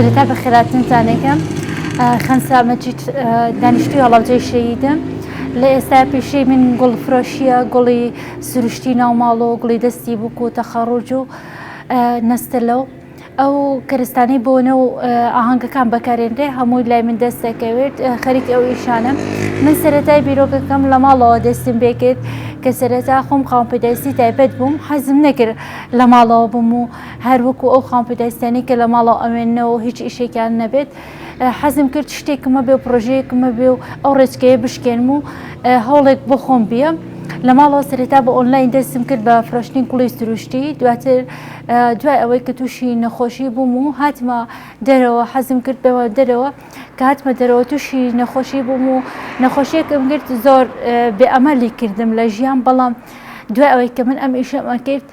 سەرەتا بەخێراتنتان ئەکەم خەنسا مەجید دانیشتوی هەڵەبجەی شەهیدم لە ئێستا پیشەی من گوڵ فرۆشیە گوڵی سروشتی ناو ماڵ و گوڵی دەستی بووک و تەخەڕوج و نەستەلە و ئەو کەرستانەی بۆنە و ئاهەنگەکان بەکارێنرێ هەمووی لای من دەست دەکەوێت خەریکی ئەو ئیشانم من سەرەتای بیرۆکەکەم لە ماڵەوە دەستم پێکرد کە سەرەتا خۆم خاوەن پێداویستی تایبەت بووم حەزم نەکرد لە ماڵەوە بم و هەر وەکو ئەو خاوەن پێداویستیانەی کە لە ماڵەوە ئەمێننەوە و هیچ ئیشێکیان نەبێت حەزم کرد شتێکم هەبێ و پرۆژەیەکم هەبێ و ئەو ڕێچکەیە بشکێنم و هەوڵێک بۆ خۆم بیەم لە ماڵەوە سەرەتا بە ئۆنلاین دەستم کرد بە فرۆشتنی گوڵی سروشتی دواتر دوای ئەوەی کە تووشی نەخۆشی بووم و هاتمە دەرەوە حەزم کرد بێمە دەرەوە کە هاتمە دەرەوە تووشی نەخۆشی بووم و نەخۆشیەکم گرت زۆر بێ ئەمەلی کردم لە ژیان بەڵام دوای ئەوەی کە من ئەم ئیشەم ئەکرد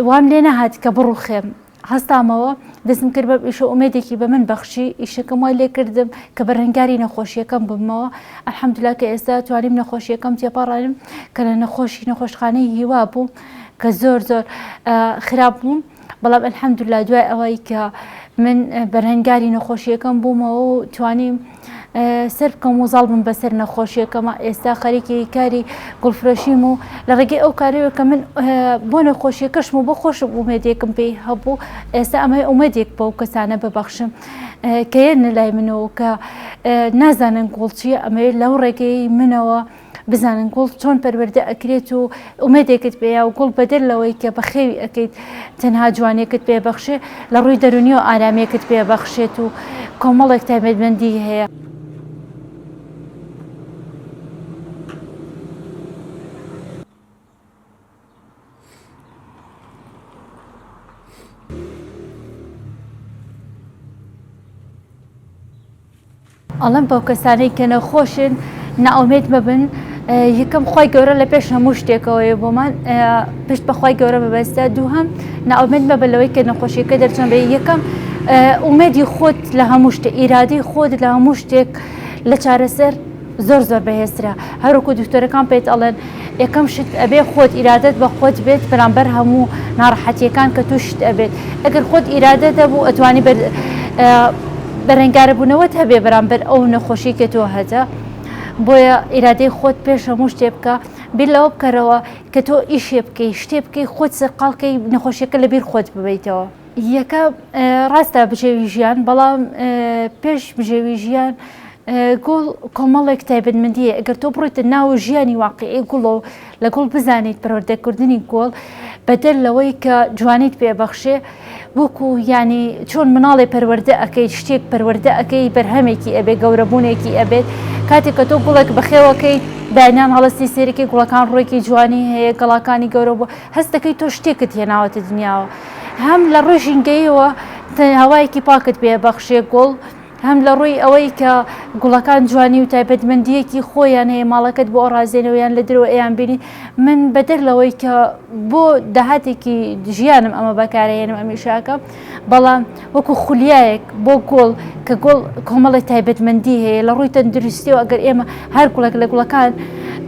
وام لێ نەهات کە بڕوخێم هەستامەوە دەستم کرد بەم ئیشە ئومێدێکی بە من بەخشی ئیشەکەم وای لێ کردم کە بەرەنگاری نەخۆشیەکەم ببمەوە الحمدلله کە ئێستا توانیم نەخۆشیەکەم تێپەڕێنم کە لە نەخۆشی نەخۆشخانەی هیوا بووم کە زۆر زۆر خراپ بووم بەڵام الحمدلله دوای ئەوەی کە من بەرەنگاری نەخۆشیەکەم بوومەوە و توانیم سەر بکەم و زاڵ بم بەسەر نەخۆشیەکەمە ئێستا خەریکی کاری گوڵفرۆشیم و لە ڕێگەی ئەو کارەوە کە من بۆ نەخۆشیەکەشم و بۆ خۆشم ئومێدێکم پێی هەبوو ئێستا ئەمە ئومێدێک بەو کەسانە ببەخشم کە یەنە لای منەوە کە نازانن گوڵ چییە ئەمەوێت لەو ڕێگەی منەوە بزانن گوڵ چۆن پەروەردە ئەکرێت و ئومێدێکت پێیە و گوڵ بەدەر لەوەی کە بەخێوی ئەکەیت تەنها جوانیەکت پێ بەخشێ لە ڕووی دەروونیەوە ئارامیەکت پێ بەخشێت و کۆمەڵێک تایبەتمەندی هەیە. ئەڵێم بەو کەسانەی کە نەخۆشن نائومێد مەبن یەکەم خوای گەورە لە پێش هەموو شتێکەوەیە بۆمان پشت بە خوای گەورە ببەستە دووهەم نائومێد مەبە لەوەی کە نەخۆشیەکە دەرچۆن بێ یەکەم ئومێدی خۆت لە هەموو شتێ ئیرادەی خۆت لە هەموو شتێک لە چارەسەر زۆر زۆر بەهێزترە هەروەکو دکتۆرەکان پێت ئەڵێن یەکەم شت ئەبێ خۆت ئیرادەت بە خۆت بێت بەرامبەر هەموو ناڕەحەتیەکان کە تووشت ئەبێت ئەگەر خۆت ئیرادەت هەبوو ئەتوانی بەر بەرەنگاربوونەوەت هەبێ بەرامبەر ئەو نەخۆشی کە تۆ هەتە بۆیە ئیرادەی خۆت پێش هەموو شتێ بکە بیر لەوە بکەرەوە کە تۆ ئیشێ بکەی شتێ بکەی خۆت سەرقاڵکەی نەخۆشیەکە لەبیر خۆت ببەیتەوە. یەکە ڕاستە بژێوی ژیان بەڵام پێش بژێوی ژیان گوڵ کۆمەڵێک تایبەتمەندی هەیە ئەگەر تۆ بڕۆیتە ناو ژیانی واقیعی گوڵ و لە گوڵ بزانیت پەروەردەکردنی گوڵ بەدەر لەوەی کە جوانیت پێ بەخشێ وەکو یانی چۆن مناڵێ پەروەردە ئەکەیت شتێک پەروەردە ئەکەی بەرهەمێکی ئەبێ گەورەبوونێکی ئەبێت کاتێک کە تۆ گوڵێک بەخێوەکەیت بەیانیان هەڵستی سێرەکەی گوڵەکان ڕوویەکی جوانی هەیە گەڵاکانی گەورە بووە هەست دەکەی تۆ شتێکت هێناوەتە دنیاوە هەم لە ڕووی ژینگەیەوە هەوایەکی پاکت پێ بەخشێ گوڵ هەم لە ڕووی ئەوەی کە گوڵەکان جوانی و تایبەتمەندییەکی خۆیان هەیە ماڵەکەت بۆ ئەڕازێنەوە یان لە درەوە ئەیان بینی من بەدەر لەوەی کە بۆ داهاتێکی ژیانم ئەمە بەکارەهێنم ئەم ئیشاکە بەڵام وەکو خولیایەک بۆ گوڵ کە گوڵ کۆمەڵی تایبەتمەندی هەیە لە ڕووی تەندروستیەوە ئەگەر ئێمە هەر گوڵێک لە گوڵەکان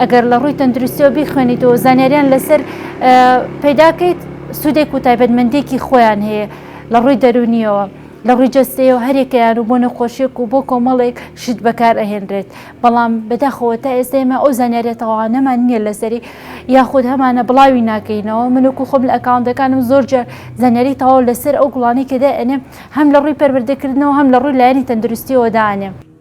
ئەگەر لە ڕووی تەندروستیەوە بیخوێنیتەوە زانیاریان لەسەر پەیداکەیت سوودێک و تایبەتمەندێکی خۆیان هەیە لە ڕووی دەرونیەوە. لە ڕووی جەستەیەوە هەریەکەیان و بۆ نەخۆشیەک و بۆ کۆمەڵێک شت بەکار ئەهێنرێت بەڵام بەداخەوە تا ئێستا ئێمە ئەو زانیاریە تەواوانەمان نییە لەسەری یاخود هەمانە بڵاوی ناکەینەوە من وەکو خۆم لە ئەکاونتەکانم زۆر جار زانیاری تەواو لەسەر ئەو گوڵانەی کە دائەنێم هەم لە ڕووی پەروەردەکردنەوە هەم لە ڕووی لایەنی تەندروستیەوە دائەنێم.